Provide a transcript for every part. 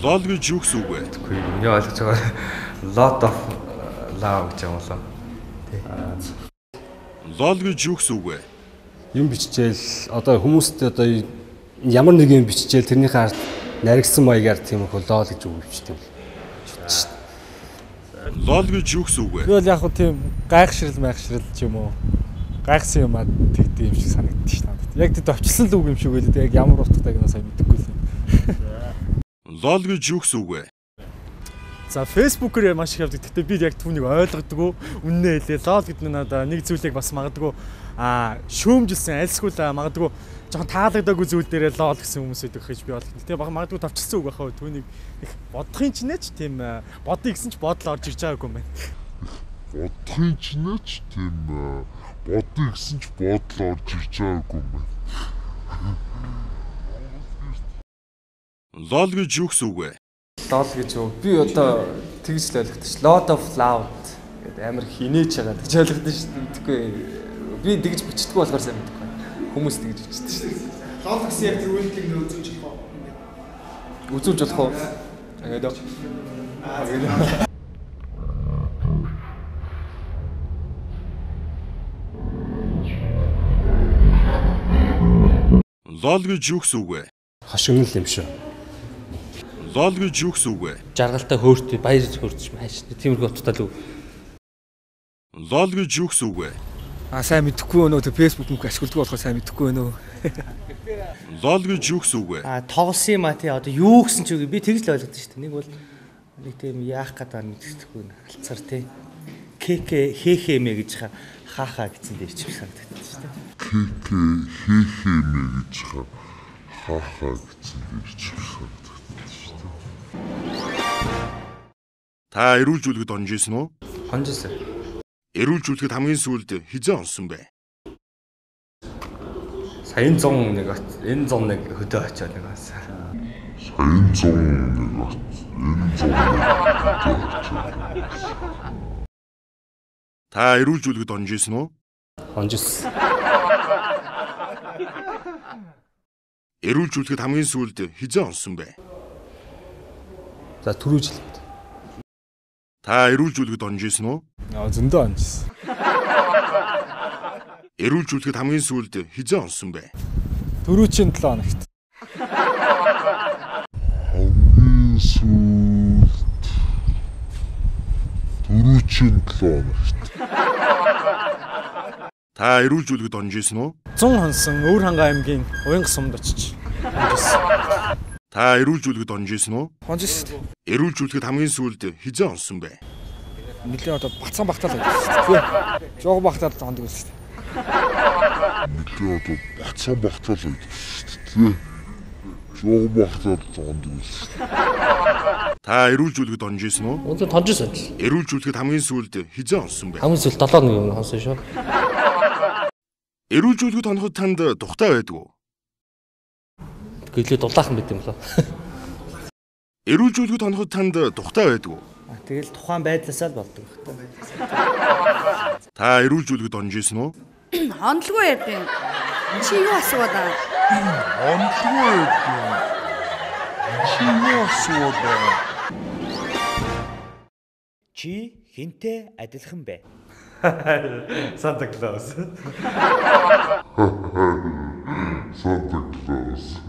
LOL гэж юу гэсэн үг вэ? Тэгэхгүй миний ойлгож байгаа lot of love гэж юм болоо. Тий. LOL гэж юу гэсэн үг вэ? Юм биччихэл одоо хүмүүст одоо ямар нэг юм биччихэл тэрнийхээ ард наригсан маягаар тийм их LOL гэж үг бичдэг юм. LOL гэж юу гэсэн үг вэ? Би бол яг хөө тийм гайхшрал майхшрал ч юм уу гайхсан юм аа тэгдэг юм шиг санагдчих ш надад. Яг тэд товчлсон л үг юм шиг байлээ. Яг ямар утгатайг нь сайн мэдэхгүй л юм. LOL гэж юу гэсэн үг вэ? За Facebook-ээр маш их явдаг. Гэхдээ би яг түүнийг ойлгодгоо. Үннээ хэлээ. LOL гэдэг нь надад нэг зүйлийг бас магадгүй шөөмжилсэн альсгүй л магадгүй жоохон таалагдаагүй зүйл дээрээ LOL гэсэн хүмүүс байдаг гэж би ойлгоно. Тэгээ баг магадгүй товчлсон үг байхаа. Түүнийг их бодохын ч нэ ч тийм бодъё гэсэн ч бодол орж ирж байгаагүй юм байна. Бодохын ч нэ ч тийм бодъё гэсэн ч бодол орж ирж байгаагүй юм байна. LOL гэж юу гэсэн үг вэ? LOL гэж юу? Би одоо тэгж л ойлгодог ш. Lot of loud гэдэг амар хинээж байгаа гэж ойлгодог ш. Тэгэхгүй би тэгж бичдэггүй болохоор сайн мэдэхгүй. Хүмүүс тэгж бичдэг ш. LOL гэсэн яг тэр үйлдэлийг нөө үзүүлж болох уу? Үзүүлж болох уу? Ингээд. Ингээд. LOL гэж юу гэсэн үг вэ? Хошигнол юм шүү. LOL гэж юу гэсэн үг вэ? Жаргалтай хөөртэй баяр хөөрч хайш. Тиймэрхүү утгатай л үг. LOL гэж юу гэсэн үг вэ? А сайн мэдэхгүй өнөө тэр Facebook мөх ашигладаг болохоор сайн мэдэхгүй өнөө. LOL гэж юу гэсэн үг вэ? А тоглосон юм а тий одоо юу гэсэн ч үг би тэгж л ойлгодог шүү дээ. Нэг бол нэг тийм яах гэдэг нь мэддэхгүй алцар тий. КК ХХМ гэж хаа гэсэн дээр ч юм санагддаг шүү дээ. КК ХХМ гэж хаа гэсэн дээр ч юм санагддаг шүү дээ. Та эрүүл зүйлгэд онж исэн үү? Онж исэн. Эрүүл зүйлгэд хамгийн сүүлд хэзээ онсон бэ? Сая энэ 101 энэ 101 хөдөө очиод нэг онсон. Сая энэ 101 энэ 101 хөдөө очиод. Та эрүүл зүйлгэд онж исэн үү? Онж исэн. Эрүүл зүйлгэд хамгийн сүүлд хэзээ онсон бэ? За түрүү жил. Та эрүүл зүйлгэд онж исэн үү? Аа зөндөө онж исэн. Эрүүл зүйлгэд хамгийн сүүлд хэзээ онсон бэ? Түрүүчийн 7 хоногт. Хамгийн сүүлд түрүүчийн 7 хоногт. Та эрүүл зүйлгэд онж исэн үү? 100 хонсон Өвөр хангай аймгийн Уянга сумд очиж онж исэн. Та эрүүл зүйлгэд онж исэн үү? Онж исэн. Эрүүл зүйлгэд хамгийн сүүлд хэзээ онсон бэ? Нилээ одоо бацхан багтаал байдаг шүү дээ. Жог багтаал ондог байсан шүү дээ. Нилээ одоо бацхан багтаал байдаг шүү дээ. Жог багтаал ондог байсан шүү дээ. Та эрүүл зүйлгэд онж исэн үү? Өндөр тонж исэн. Эрүүл зүйлгэд хамгийн сүүлд хэзээ онсон бэ? Хамгийн сүүлд 7 хоног өмнө онсон шүү. Эрүүл зүйлгэд оноход танд тухтай байдаг уу? Гэлээ дулаахан байт юм лөө. Эрүүл зүйлгэд оноход танд тухтай байдаг уу? Тэгэл тухайн байдлаасаа л болдог байх та. Та эрүүл зүйлгэд онж исэн үү? Онлгүй яд юм. Чи юу асууад аа? Онлгүй яд юм. Чи юу асууад аа? Чи хинтээ адилхан бэ? Санта Клаус. Санта Клаус.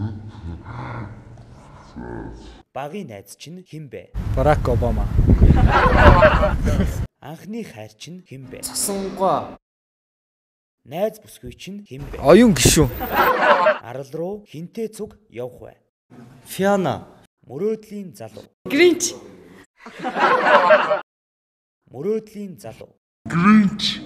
Багийн найз чинь хэн бэ? Барак Обама. Анхны хайр чинь хэн бэ? Цасангаа. Найз бүсгүй чинь хэн бэ? Оюун гişүн. Арал руу хинтээ цуг явах вэ? Фиона. Мөрөөдлийн залуу. Гринч. Мөрөөдлийн залуу. Гринч.